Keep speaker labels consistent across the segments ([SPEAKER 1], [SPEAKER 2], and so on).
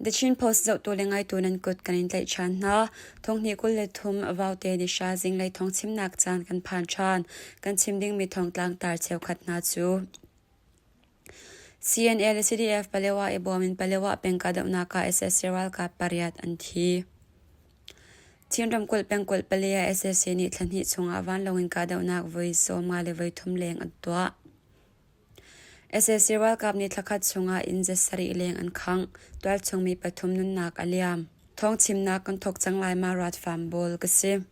[SPEAKER 1] The Chin Post zohtu le ngaitu nan kut kan in tlaih ṭhan hna. Thonghnih 23 Vaute nihra zinglei thawngchimnak caan kan phan ṭhan. Kan chim dingmi thawngtlang tar cheukhat hna cu CNA le CDF Palewa i bawm in Palewa peng kahdohnak ah sac ralkap pariat an thi. Chin ramkulh pengkulh pali ah sac nih thla hnih chungah vanlawng in kahdohnak voi 50 le voi thum leng an tuah. Sac ralkap nih thlakhat chungah inn za sarih leng an khangh. Tualchung mi pathum nunnak a liam. Thawngchimnak kan thawk cang lai ma Ratfam Bawl ka si.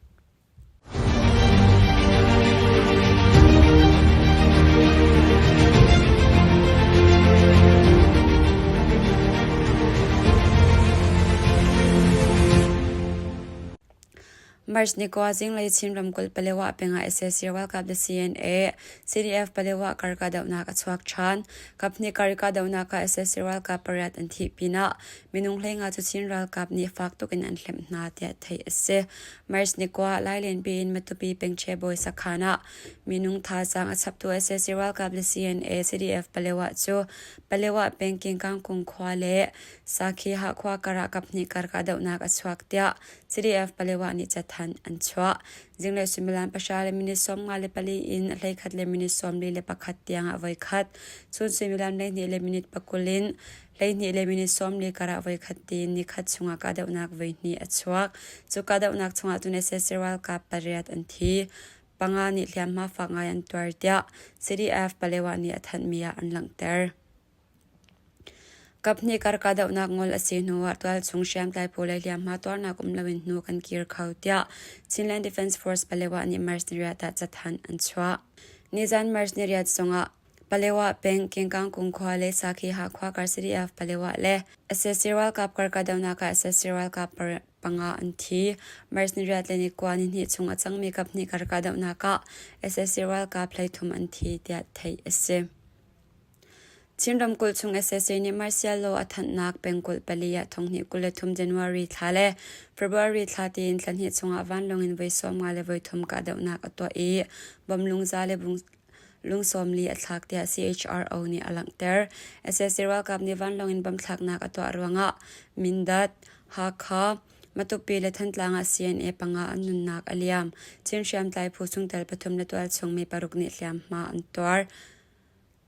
[SPEAKER 1] March ni kua zinglei Chin ramkulh Palewa peng ah sac ralkap le CNA, CDF Palewa kar kahdohnak a chuak ṭhan. Kaphnih kar i kahdohnak ah sac ralkap pariat an thih pinah minung 15 cu Chin ralkap nih fak tuk in an hlemh hna tiah theih a si. March ni kua Lailenpi in Matupi pengṭhe bawi sakhan ah minung thazaang a chaptu sac ralkap le CNA, CDF Palewa cu Palewa peng Kingkangkung khua le Sakhi Hahkhua kar ah kaphnih kar kahdohnak a chuak tiah CDF Palewa nih cathanh an chuah. Zinglei suimilam pahra le minute 54 in 11 le minute 41 tiang ah voikhat, chun suimilam 12 le minute 20 in 12 le minute 40 karah voikhat tiin nikhat chungah kahdohnak voihnih a chuak. Cu kahdohnak chungah cun sac ralkap pariat an thi. Panga nih hliamhma fak ngai an tuar tiah CDF Palewa nih a thanhmi ah an langhter. Kaphnih kar kahdohnak ngol a si hnuah tualchung hriamtlai phu le hliamhma tuarnak um loin hnu kan kir kho tiah Chinland Defence Force Palewa nih March niriat ah cathanh an chuah. Nizan March niriat zongah Palewa peng Kingkangkung khua le Sakhi Hakhua kar CDF Palewa le sac ralkap kar kahdohnak ah sac ralkap panga an thi. March niriat le nikua nihnih chung a cangmi kaphnih kar kahdohnak ah sac ralkap 13 an thi tiah theih a si. Chin ramkulh chung sac nih martial law a thanhnak pengkulh pali ah thonghnih 23 January thla le February thla tiin thla hnih chungah vanlawng in voi 50 le voi thum kahdohnak a tuah i bom lungza le lung 40 a thlak tiah CHRO nih a langhter. Sac ralkap nih vanlawng in bom thlaknak a tuah ruangah Mindat, Hakha, Matupi le Thantlang ah CNA panga an nunnak a liam. Chin hriamtlai phu chungtel pathum le tualchung mi paruk nih hliamhma an tuar.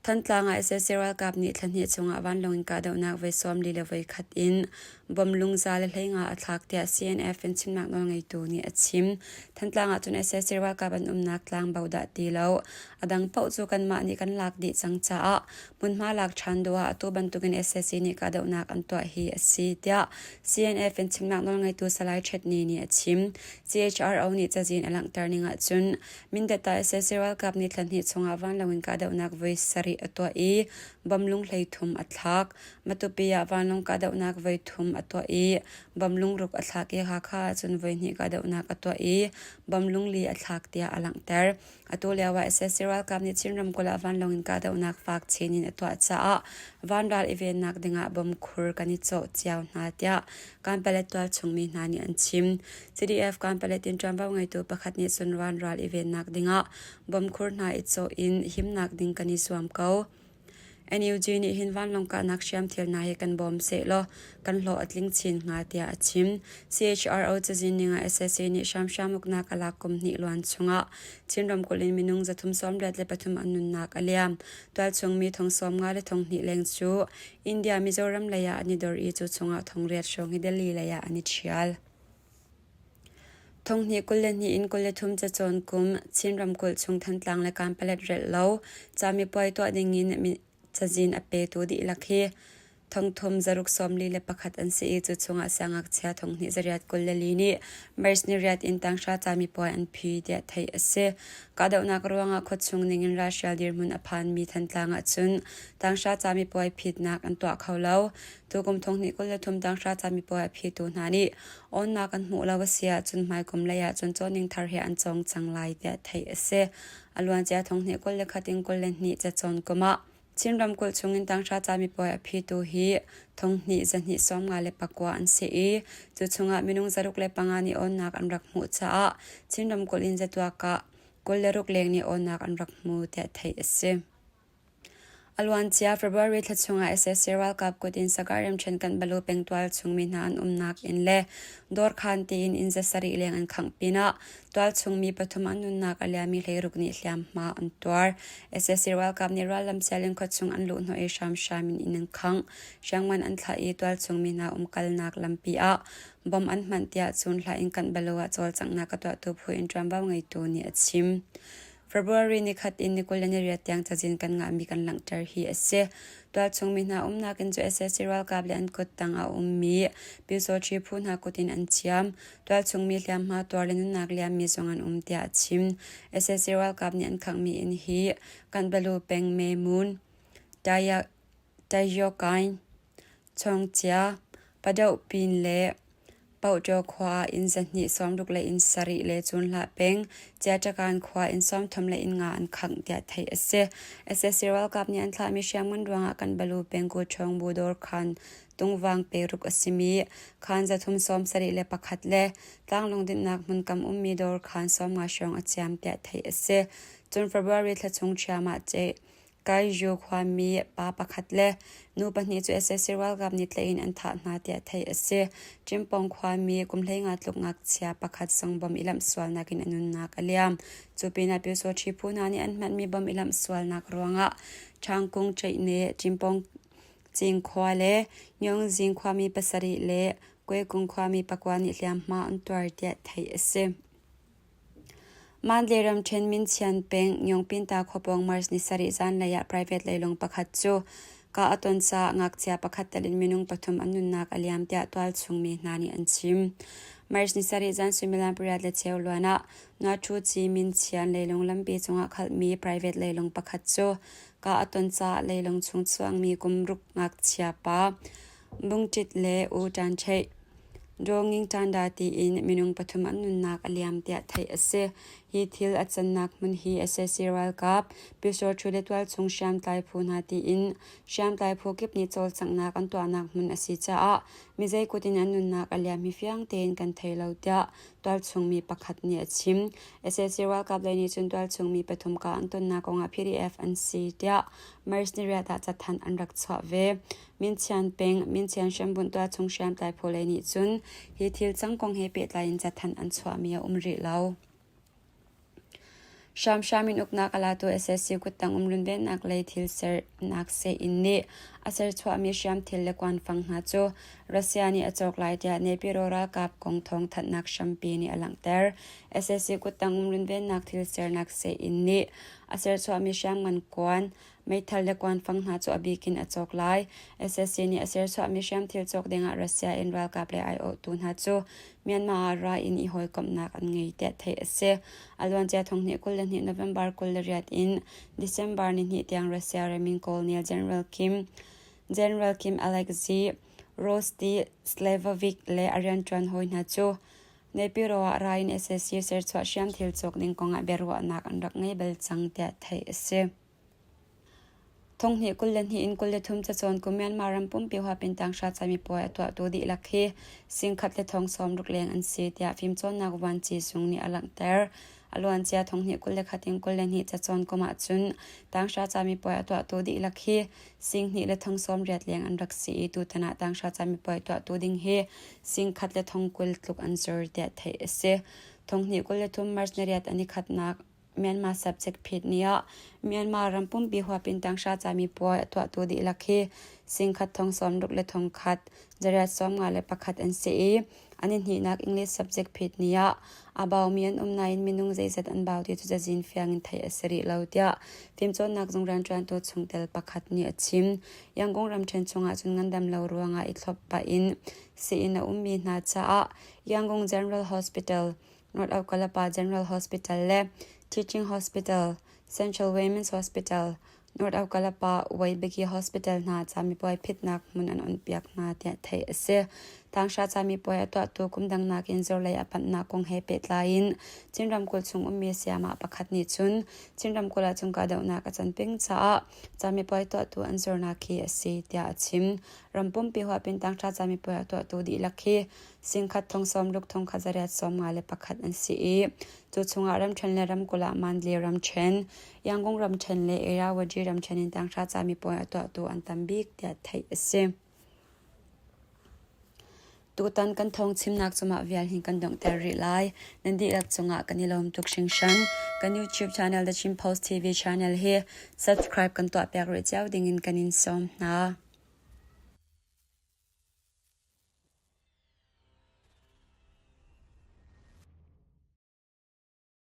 [SPEAKER 1] Thantlang ah sac ralkap nih thla hnih chungah vanlawng in kahdohnak voi 40 le voi khat in bom lungza le 15 a thlak tiah CNF in chimnak nawlngeitu nih a chim. Thantlang ah cun sac ralkap an umnak tlangbo dah ti lo. A dang paoh cu kanmah nih kan lak dih cang caah hmunhma lak ṭhan duh ah atu bantukin sac nih kahdohnak an tuah hi a si tiah CNF in chimnak nawlngeitu Salai Htet Ni nih a chim. CHRO nih cazin a langhter ning ahcun Mindat ah sac ralkap nih thla hnih chungah vanlawng in kahdohnak voi sarih a tuah i bom-lung 13 a thlak. Matupi ah vanlawng kahdohnak voi thum a tuah i bom-lung ruk a thlak i Hakha ah cun voi hnih kahdohnak a tuah i bom-lung li a thlak tiah a langhter. Atu lio ah sac ralkap nih Chin ramkulh ah vanlawng in kahdohnak fak chin in a tuah caah vanral i vennak dingah bom khur kan i cawh cio hna tiah Kanpalet tualchung mi hna nih an chim. CDF Kanpalet in ṭuanvo ngeitu pakhat nih cun ral i vennak dingah bomkhur hna i cawh in himnak ding kan i zuam ko. NUG nih hin vanlawng kahnak hriamthil hna hi kan bawm sehlaw kan hlawh a tling chin hnga tiah a chim. CHRO cazin ning ah sac nih hramhram uknak a lak kum hnih luan chungah Chin ramkulh in minung 373 an nunnak a liam. Tualchung mi thong 50 le thong hnih leng cu India Mizoram lei ah an i dor i cu chungah thong riat hrawng hi Delhi lei ah an i ṭhial. Thonghnih 22 in 23 cacawn kum Chin ramkulh chung Thantlang le Kanpalet relh lo camipuai tuah dingin cazin a petu dihlak hi thongthum zaruk 41 an si i cu chungah siangngakchia thonghnih zariat 24 nih March ni riat in tanghra camipuai an phi tiah theih a si. Kahdohnak ruangah khuachung ningin ralhrial dirhmun a phanmi Thantlang ahcun tanghra camipuai phitnak an tuah kho lo. Tukum thonghnih 23 tanghra camipuai a phitu hna nih Awnnak an hmuh lo a si ahcun hmaikum lei ahcun cawning thar he an cawng cang lai tiah theih a si. A luancia thonghnih 21 in 22 cacawn kum ah Chin ramkulh chungin tanghra camipuai a phitu hi thonghnih zahnih 59 an si i cu chungah minung 605 nih awnnak an rak hmuh caah Chin ramkulh in zatuak ah 26 leng nih awnnak an rak hmu tiah theih a si. A luancia February thla chungah sac ralkap kut in Sagaing ramṭhen Kanbalu pengtual chungmi hna an umnak inn le dawrkhan tiin inn 700 leng an khangh pinah tualchung mi pathum an nunnak a liammi 16 nih hliamhma an tuar. Sac ralkap nih rallam sial in khuachung an luhhnawh i hramhram in inn an khangh. Hriamngan an thlah i tualchung mi hna umkalnak lampi ah bom an hmanh tiah cun hla in Kanbalu ah cawlcanghnak a tuahtu phu in ṭuanvo ngeitu nih a chim. February nikhat in ni 28 tiang cazin kan ngahmi kan langhter hi a si. Tualchung mi hna umnak in cu sac ralkap le an kuttang a ummi Pyusawṭhi phu hna kut in an chiam. Tualchung mi hliamhma tuar le nunnak liammi zong an um tiah a chim. Sac ralkap nih an khanghmi inn hi Kanbalu peng Memun, Tayokain, Chawngcia, Padohpin le Pohṭaw khua ah inn 260 le inn sarih le Cunhlah peng, Ciaṭakan khua inn 30 le inn nga an khangh tiah theih a si. Sac ralkap nih an thlahmi hriamngan ruangah Kanbalu pengkulh Ṭhawngbu dawrkhan tungvang peruk a simi khaan 371 le tlanglawng dinhnak hmunkam ummi dawrkhan 50 hrawng a ciam tiah theih a si. Cun February thla chung ṭhiam ah Kaiju khuami pa pakhat le nu pahnih cu sac ralkap nih tlaih in an thah hna tiah theih a si. Ṭimpawng khuami kum 15 tluk ngakchia pakhat zong bom i lamh sualnak in a nunnak a liam. Cu pinah Pyusawṭhi phu hna nih an hmanmi bom i lamh sualnak ruangah Ṭhangkung Ṭeihne, Ṭimpawng Cingkhua le Nyongzing khuami pasarih le Kuekung khuami pakua nih hliamhma an tuar tiah theih a si. Mandalay ramṭhen Minchian peng Nyongpinta khuapawng March ni sarih zanlei ah private leilung pakhat cu kah a ton caah ngakchia pakhat tel in minung pathum an nunnak a liam tiah tualchung mi hna nih an chim. March ni sarih zan suimilam pariat le cheu luan ah Ngaṭhu-ci Minchian leilung lampi cungah khalhmi private leilung pakhat cu kah a ton caah leilung chung chuangmi kum ruk ngakchia pa Bungṭit le U Ṭan Ṭheih Dawnging Ṭanda tiin minung pathum an nunnak a liam tiah theih a si. Hi thil a cannak hmun hi sac ralkap, Pyusawṭhu le tualchung hriamtlai phu hna tiin hriamtlai phu kip nih cawlcanghnak an tuahnak hmun a si caah mizei kut in an nunnak a liam hi fiang tein kan thei lo tiah tualchung mi pakhat nih a chim. Sac ralkap lei nih cun tualchung mi pathum ka an tonnak kongah PDF an si tiah March ni riat ah cathanh an rak chuah ve. Minchian peng Minchian hrembunh tualchung hriamtlai phu lei nih cun hi thil cang kong he pehtlai in cathanh an chuahmi a um rih lo. Hramhram in uknak a latu sac kuttang um runvennak lei thil sernak seh-inn nih a serchuahmi hriamthil le kuanfang hna cu Russia nih a cawk lai tiah Naypyidaw ralkap kong thawngthanhnak hrampi nih a langhter. Sac kuttang um runvennak thil sernak seh-inn nih a serchuahmi hriamngan kuan Meithal le kuanfang hna cu a bik in a cawk lai. Sac nih a serchuahmi hriamthil cawk dingah Russia in ralkap le aiawhtu hna cu Myanmar ah ra in i hawikomhnak an ngei tiah theih a si. A luancia thonghnih 22 November 28 in December nihnih tiang Russia ramin Colonel General Kim General Kim Alexei Rosti Slavovic le a rianṭuan hawi hna cu Naypyidaw ah ra in sac serchuah hriamthil cawk ding kongah biaruahnak an rak ngei bal cang tiah theih a si. Thonghnih 22 in 23 cacawn kum Myanmar ram pumpi huap in tanghra camipuai a tuahtu dihlak hi singkhat le thong 60 leng an si tiah fimcawnnak vuanci zung nih a langhter. A luancia thonghnih 21 in 22 cacawn kum ahcun tanghra camipuai a tuahtu dihlak hi singhnih le thong 80 leng an rak si i tutan ah tanghra camipuai tuahtu ding hi singkhat le thong 20 tluk an zor tiah theih a si. Thonghnih 23 March ni riat an i khatnak Myanmar subject phit ni ah Myanmar ram pumpi huap in tanghra camipuai a tuahtu dihlak hi singkhat thong 60 le thong khat zariat 51 an si i an i hnihnak English subject phit ni ah a baumi an um nain minung zeizat an bau ti cu cazin fiang in theih a si rih lo tiah fimcawnnak zung rianṭuantu chungtel pakhat nih a chim. Yangon ramṭhen chungah cun ngandam lo ruangah i thlop pah in sii-inn a ummi hna caah Yangon General Hospital North Okkalapa General Hospital le Teaching Hospital, Central Women's Hospital, North Okkalapa Waibagi Hospital hna camipuai phitnak hmun an onpiak hna tiah theih a si. Tanghra camipuai a tuahtu kum dang nakin zorlei a panhnak kong he pehtlai in Chin ramkulh chung ummi sayamah pakhat nih cun Chin ramkulh ah cun kahdohnak a can peng caah camipuai tuahtu an zornak hi a si tiah a chim. Ram pumpi huap in tanghra camipuai a tuahtu dihlak hi singkhat thong sawmruk thong khat zariat 51 an si i cu chungah ramṭhen le ramkulh ah Mandalay ramṭhen, Yangon ramṭhen le Irrawaddy ramṭhen in tanghra camipuai a tuahtu an tam bik tiah theih a si. Tutan kan thawng chimnak cungah vial hin kan donghter rih lai. Nan dihlak cungah kan i lawm tuk hringhran. Kan YouTube channel The Chin Post TV channel hi subscribe kan tuahpiak rih cio dingin kan in sawm hna.